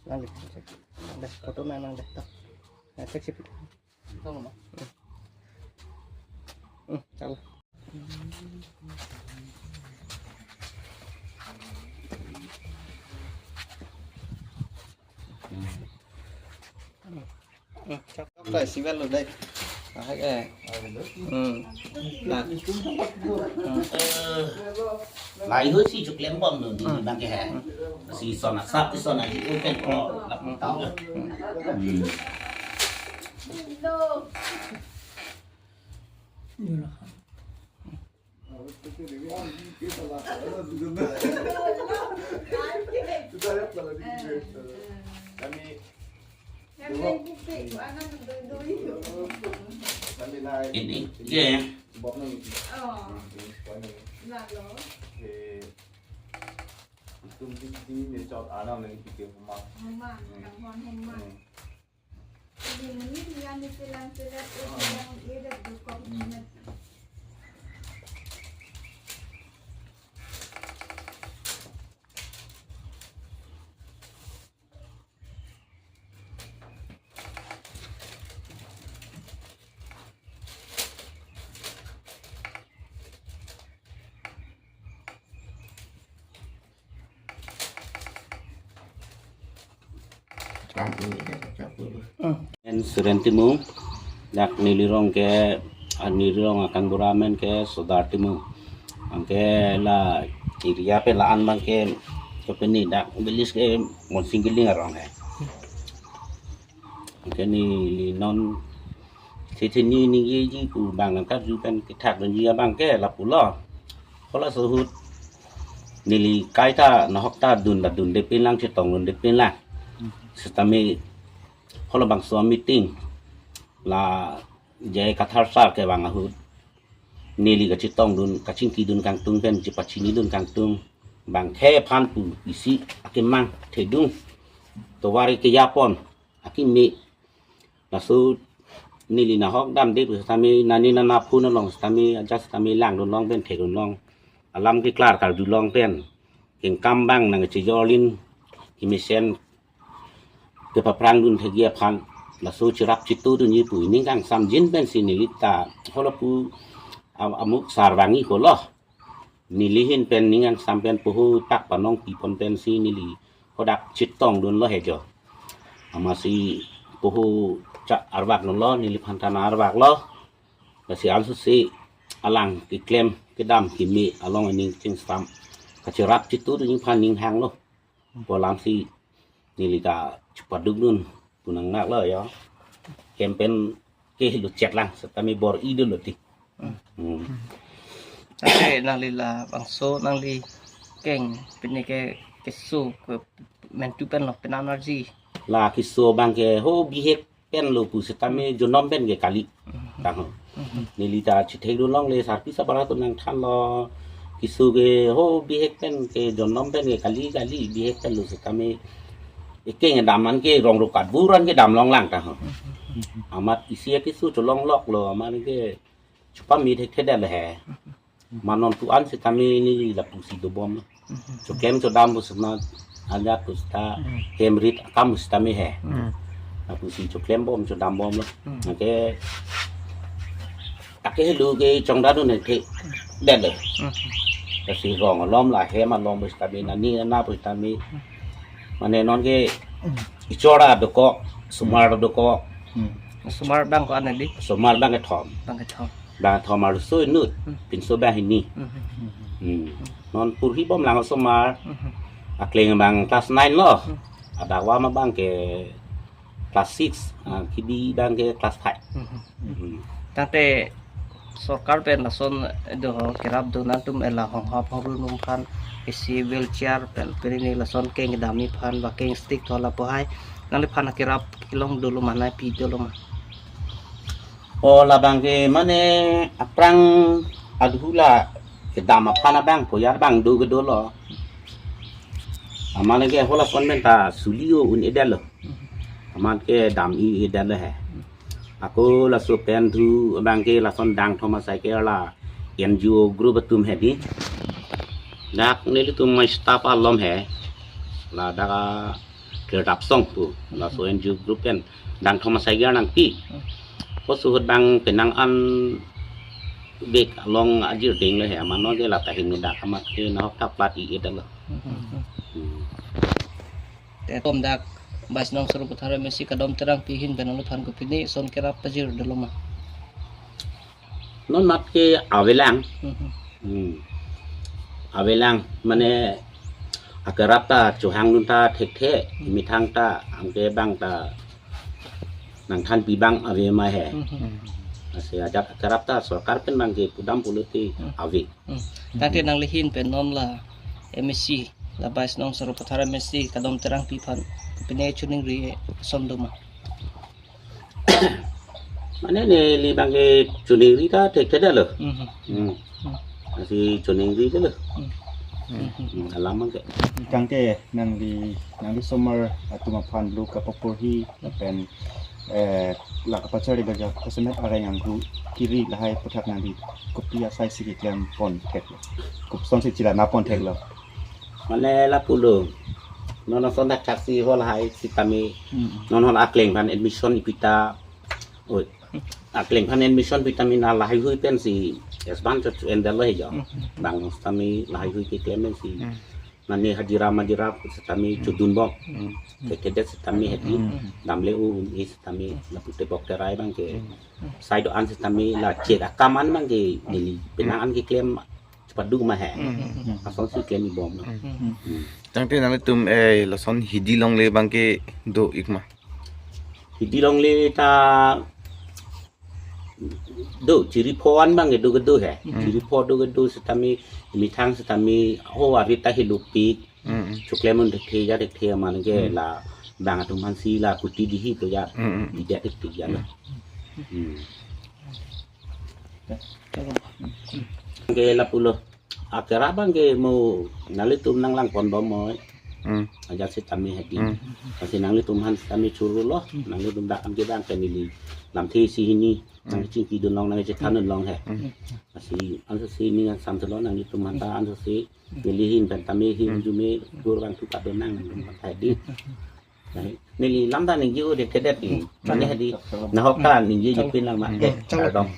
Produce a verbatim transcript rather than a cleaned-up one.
Nang deh, cek. Deh, photo na nang deh, tak. Nah, cek sih. Tong, no? Hmm, tak lah. Hmm, cek. Dai, siwal lo dai. Ah, hai ke. Hmm. Nah. Hmm. Eh, lai ho si choklem bom lo ni bang ke hai. Si son asap, si son aji open ko. Hmm. Kami ini, ya. Itum di di ni chot anam ni kita rumah. Rumah, hmm, kawan rumah. Hmm. Ini ni dia ni silang silat, eh, silang, eh, dah dukung. Hmm. En Suren Timung, dak neli rong ke, ah, neli rong akangbura amen ke Sodar Timung. Anke la area pen la-an bang ke, ke pini dak village ke Monsing Kiling arong he. Anke neli non si si ni ni ye ji pu bang nang karju pen kethak dunji abang ke lapulo. Hala ahut neli kaita nahok ta dun ta dundepin lang, chetongdundepin lang. Sitame halabangso meeting la J I Kathar sir kevang ahut neli kachetongdun, kachingkidun kangtung pen chepachinidun kangtung. Bang khei aphan pu isi akemang thedung, tovar kejapon akimi. Laso neli nahok damde pu sitame nani nana phone along sitame ajat sitame langdun long pen thedun long. Alam keklar karju long pen kengkam bang nangchejorlin kemesen kepaprangdun thekji aphan laso cherap chetudunji pu ining kangsamjin pensi neli ta halapu am-, amuk sar vangji kolo. Neli ahin pen ning kangsam pen poho tak panong pipon pensi neli hadak chetongdunlo he jo. Amatsi poho chak arvakdunlo, neliphan ta nang-arvaklo. Lasi ansose alang keklem kedam keme along aning chingsam kacherap chetudunji aphan ning hanglo. Pu alamsi neli ta chepadukdun pu nangnaklo jo. Kempen ke luchet lang sitame bor-idunlo ti. Hmm. Hmm. Ante nangli labangso nangli keng pini ke keso ke mentu pen lo, penan arji. La keso bang ke ho bihek pen lo pu sitame jonom pen ke kali. Mhm. Taho. Mhm. Neli ta chethekdun longle, sarpi sabara atum nangthanlo. Keso ke ho bihek pen ke jonom pen ke kali kali, bihek pen lo sitame ekeng dam an ke rong rokat buran ke dam longlang taho. Mhm. Amat isi keso cholongloklo, amat ke chupami thekthedet le he. Mhm. Manon tu an sitame neli lapusi dobomlo. Mhm. Choklem chodam pu sitame ajat pu sita, mhm, kemrit akam pu sitame he. Mhm. Lapusi choklembom chodambomlo. Mhm. Anke ake helu ke chongdadun thekthedet le. Mhm. Lasi rong alom la hem alom pu sitame nani nana pu sitame. Mhm. Mane non ke, mhm, ichora dokok, osomar dokok. Mhm. Osomar bang ko-an di? Osomar bang kethom. Bang kethom. Bang thom arloso inut, hmm, pinso bang hini. Hmm. Hmm. Non purhi bomlang osomar. Hmm. Akleng bang class nine lo. Hmm. Adakvam abang ke class six, ah, kebi abang ke class five. Hmm. Hmm. Tangte sorkar pen lason do ho kerapdun atum ela honghap hongru atum aphan isi wheelchair pen pini lason keng damji aphan ba keng stick tho lapu hai nangliphan kerap kelong dolo ma, nangpi dolo ma? O labang ke mane aphrang adhula kedam aphan abang poyar bang do kedolo. Amat ke halason pen ta suli o un-edetlo. Amat ke dam-i-edetlo he. Ako laso pen thu abang ke lason dang thom asai ke la N G O group atum he di. Dak nelitum mai staff alom he. Ladak a Rapsong pu, laso N G O group pen dangthom asai gar nangpi. Ko suhut bang penang an bek along ajir ding le he, mano ke lata hingno dak amat ke nahok ta plat i-et lo. Hmm. Te tom dak Vice Nong Sarupathar M A C Kadom Terangpi ahin pen aluthan kopine ason kerap pajir dolo ma? Non mat ke avelang. Hmm. Avelang, mane akerap ta chohangdun ta thekthe, methang ta, anke bang ta nangthanpi bang ave ma he. Hmm. Lasi ajat akerap ta sorkar pen bang ke pudam pulote ave. Hmm. Tangte nangli ahin pen non la M A C, la Vice Nong Sarupathar M A C Kadom Terangpi aphan kopine choningri ason do ma? Mane neli bang ke choningri ta thekthe lo. Hmm. Hmm. Lasi choningri lo. Hmm. Hmm, alam bang ke. Tangte nangli, nangli osomar atum aphan lo kapaporhi lapen, eh, la kapachari baja kasemet areng angku kiri lahai aputhak nangli kopi asai si keklem pon thek lo? Kopuson si chila na pon thek lo? Mane lapulo. Non ason dak thaksi hol hai sitame. Hmm. Non hol akleng aphan admission ipi ta. Oi. Akleng aphan admission pi tame na lahai hui pensi S one chot endel lo he jo. Hmm. Bang sitame lahai hui keklem pensi. Hmm. Mane hajira majira sitame chodun bom. Hmm. Thekthe det sitame hedi. Hmm. Damle u-un-e sitame lapu tebok terai bang ke. Hmm. Sai do-an sitame la chek akam an bang ke neli penang an keklem chepadu ma he. Hmm. Ason si klem ibom lo. Hmm. Hmm. Tangte nanglitum, eh, lason hidi longle bang ke do ik ma? Hidi longle ta do, chiri pho an bang ke do kedo he. Hmm. Chiri pho do kedo sitame, methang sitame, ho arit ta hilupik. Hmm. Choklem un thekthe ja thekthe aman ke Hmm. la bang atum aphan si la kuti dihi to ja. Hmm. Tidak thekthe ja lo. Hmm. Hmm. Ke lapulo. Akerap bang ke mo nanglitum nanglang pon bom mo. Hmm. Ajat sitame hedi. Hmm. Lasi nanglitum aphan sitame churu lo. Hmm. Nanglitum dak an ke bang ke neli lamthe isi hini. Hmm. Nangchingki dun long, nangchethan dun long he. Hmm. Lasi ansose ning an samthe lo nanglitum aphan ta ansose neli ahin pen tame ahin Hmm. arjume gur bang thu kadon nang nangtum aphan hedi. Neli lam ta ningje u thekthe det ni. Hmm. Mane hedi nahok ta ningje jipin lang ma. Hmm. Eh, Chalo. Kardom.